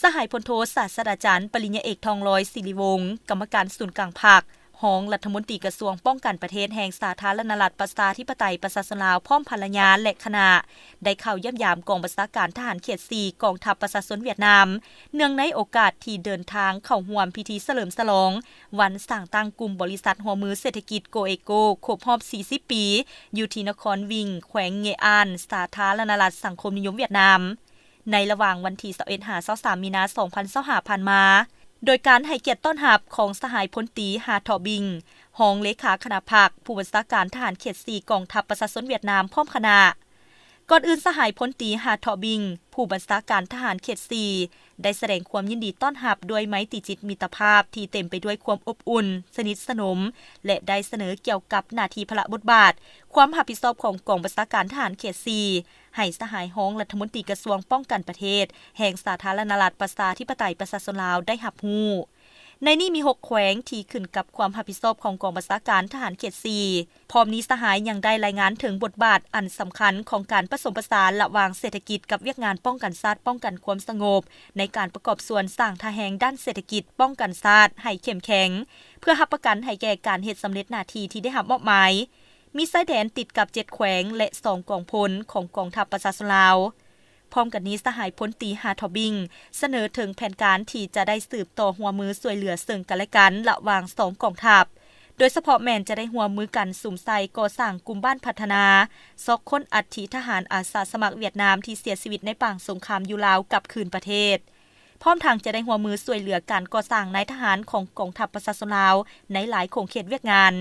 ສະຫາຍພົນໂທ ສາດສະດາຈານ ປະລິນຍາເອກ ທອງລອຍ ສິລິວົງ ກຳມະການສູນກາງພັກ, ຮອງລັດຖະມົນຕີກະຊວງປ້ອງກັນປະເທດແຫ່ງສາທາລະນະລັດ ປະຊາທິປະໄຕ ປະຊາຊົນລາວ ພ້ອມພັນລະຍາ ແລະ ຄະນະ ໄດ້ເຂົ້າຢ້ຽມຢາມກອງບັນຊາການທະຫານເຂດສີ່ ກອງທັບປະຊາຊົນຫວຽດນາມ ເນື່ອງໃນໂອກາດທີ່ເດີນທາງເຂົ້າຮ່ວມພິທີສະເຫຼີມສະຫຼອງວັນສ້າງຕັ້ງກຸ່ມບໍລິສັດຮ່ວມມືເສດຖະກິດ ໂກເອໂກ ຄົບຮອບສີ່ສິບປີ ຢູ່ທີ່ນະຄອນວິງ ແຂວງເງອານ ສາທາລະນະລັດສັງຄົມນິຍົມຫວຽດນາມ ໃນລະຫວ່າງວັນທີຊາວເອັດ ຫາ ຊາວສາມ ມີນາ ສອງພັນຊາວຫ້າ ຜ່ານມາ, ໂດຍການໃຫ້ກຽດຕ້ອນຮັບຂອງສະຫາຍພົນຕີ ຮາເທາະບິງ ຮອງເລຂາຄະນະພັກ, ຜູ້ບັນຊາການທະຫານເຂດສີ່ ກອງທັບປະຊາຊົນຫວຽດນາມ ພ້ອມຄະນະ. ກ່ອນອື່ນ, ສະຫາຍພົນຕີ ຮາເທາະບິງ ຜູ້ບັນຊາການທະຫານເຂດສີ່ ໄດ້ສະແດງຄວາມຍິນດີຕ້ອນຮັບດ້ວຍໄມຕີຈິດມິດຕະພາບທີ່ເຕັມໄປດ້ວຍຄວາມອົບອຸ່ນ, ສະໜິດສະໜົມ ແລະ ໄດ້ສະເໜີກ່ຽວກັບໜ້າທີ່ພາລະບົດບາດ, ຄວາມຮັບຜິດຊອບຂອງກອງບັນຊາການທະຫານເຂດສີ່ ໃຫ້ສະຫາຍຮອງລັດຖະມົນຕີກະຊວງປ້ອງກັນປະເທດແຫ່ງສາທາລະນະລັດ ປະຊາທິປະໄຕ ປະຊາຊົນລາວໄດ້ຮັບຮູ້. ໃນນີ້ມີຫົກແຂວງທີ່ຂຶ້ນກັບຄວາມຮັບຜິດຊອບຂອງກອງບັນຊາການທະຫານເຂດສີ່. ພ້ອມນີ້ສະຫາຍຍັງໄດ້ລາຍງານເຖິງບົດບາດອັນສຳຄັນຂອງການປະສົມປະສານລະຫວ່າງເສດຖະກິດກັບວຽກງານປ້ອງກັນຊາດ, ປ້ອງກັນຄວາມສະຫງົບ ໃນການປະກອບສ່ວນສ້າງທ່າແຮງດ້ານເສດຖະກິດ, ປ້ອງກັນຊາດໃຫ້ເຂັ້ມແຂງ ເພື່ອຮັບປະກັນໃຫ້ແກ່ການເຮັດສຳເລັດໜ້າທີ່ທີ່ໄດ້ຮັບມອບໝາຍ. ມີຊາຍແດນຕິດກັບເຈັດແຂວງ ແລະ ສອງກອງພົນຂອງກອງທັບປະຊາຊົນລາວ. ພ້ອມກັນນີ້, ສະຫາຍພົນຕີ ຮາເທາະບິງ ສະເໜີເຖິງແຜນການທີ່ຈະໄດ້ສືບຕໍ່ຮ່ວມມືຊ່ວຍເຫຼືອເຊິ່ງກັນແລະກັນລະຫວ່າງສອງກອງທັບ, ໂດຍສະເພາະແມ່ນຈະໄດ້ຮ່ວມມືກັນສຸມໃສ່ກໍ່ສ້າງກຸ່ມບ້ານພັດທະນາ, ຊອກຄົ້ນອັດຖິທະຫານອາສາສະໝັກຫວຽດນາມທີ່ເສຍຊີວິດໃນປາງສົງຄາມຢູ່ລາວກັບຄືນປະເທດ. ພ້ອມທັງຈະໄດ້ຮ່ວມມືຊ່ວຍເຫຼືອການກໍ່ສ້າງນາຍທະຫານຂອງກອງທັບປະຊາຊົນລາວໃນຫຼາຍຂົງເຂດວຽກງານ.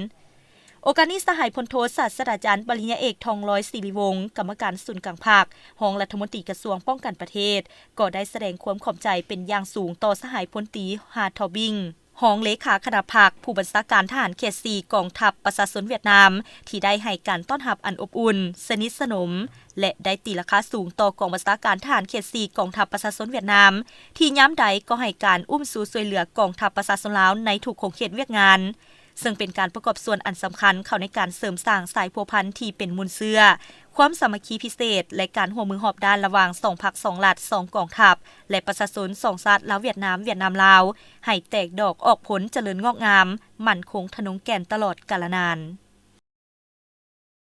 ໂອກາດນີ້, ສະຫາຍພົນໂທ ສາດສະດາຈານ ປະລິນຍາເອກ ທອງລອຍ ສິລິວົງ ກຳມະການສູນກາງພັກ, ຮອງລັດຖະມົນຕີກະຊວງປ້ອງກັນປະເທດ ກໍໄດ້ສະແດງຄວາມຂອບໃຈເປັນຢ່າງສູງຕໍ່ສະຫາຍພົນຕີ ຮາເທາະບິງ ຮອງເລຂາຄະນະພັກ, ຜູ້ບັນຊາການທະຫານເຂດສີ່ ກອງທັບປະຊາຊົນຫວຽດນາມ ທີ່ໄດ້ໃຫ້ການຕ້ອນຮັບອັນອົບອຸ່ນ, ສະໜິດສະໜົມ ແລະ ໄດ້ຕີລາຄາສູງຕໍ່ກອງບັນຊາການທະຫານເຂດສີ່ ກອງທັບປະຊາຊົນຫວຽດນາມ ທີ່ຍາມໃດກໍໃຫ້ການອຸ້ມຊູຊ່ວຍເຫຼືອກອງທັບປະຊາຊົນລາວໃນທຸກຂົງເຂດວຽກງານ, ເຊິ່ງເປັນການປະກອບສ່ວນອັນສຳຄັນເຂົ້າໃນການເສີມສ້າງສາຍພົວພັນທີ່ເປັນມູນເຊື້ອ, ຄວາມສາມັກຄີພິເສດ ແລະ ການຮ່ວມມືຮອບດ້ານລະຫວ່າງສອງພັກ, ສອງລັດ, ສອງກອງທັບ ແລະ ປະຊາຊົນສອງຊາດລາວ-ຫວຽດນາມ, ຫວຽດນາມ-ລາວ ໃຫ້ແຕກດອກອອກຜົນ, ຈະເລີນງອກງາມ, ໝັ້ນຄົງທະນົງແກ່ນຕະຫຼອດກາລະນານ.